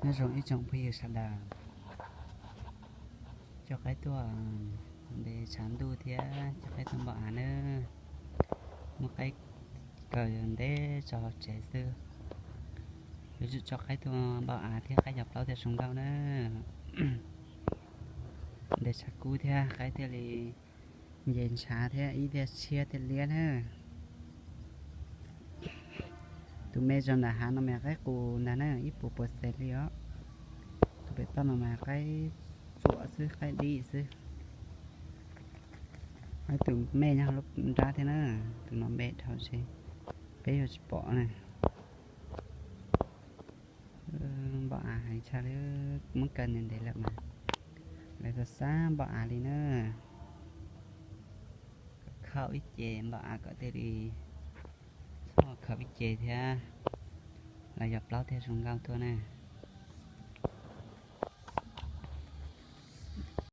Nyob zoo ib tsoom phooj ywg sawv daws, coj qaib tuaj nte tshav ntuj thiab coj qaib tuaj npoj av nawb. Muaj qaib kaw ntev tso hauv tsev xwb. Yuav tsum coj qaib tuaj npoj av thiab qaib cov plaub thiaj zoo nkauj na. Nte tshav kub thiab qaib thiaj li nce ntshav thiab ib thiaj tshiab thiaj liab na. Tus me zoo nram hav no mas qaib qus ntag na, ib puas puas xees li os. Tus pem toj no mas qaib txuam xwb, qaib dib xwb. Ib tus me nyob lub nrab thiab na, tus no me dhau ces peb yuav tsis pom na. Npoj av heev tshaj li, muab kaw ntev ntev lawm mas lawv xav xav npoj av li na. Khaum ib ce npoj av kom thiaj li txhob khaum ib ce thiab, lawv cov plaub thiaj zoo nkauj tuaj na.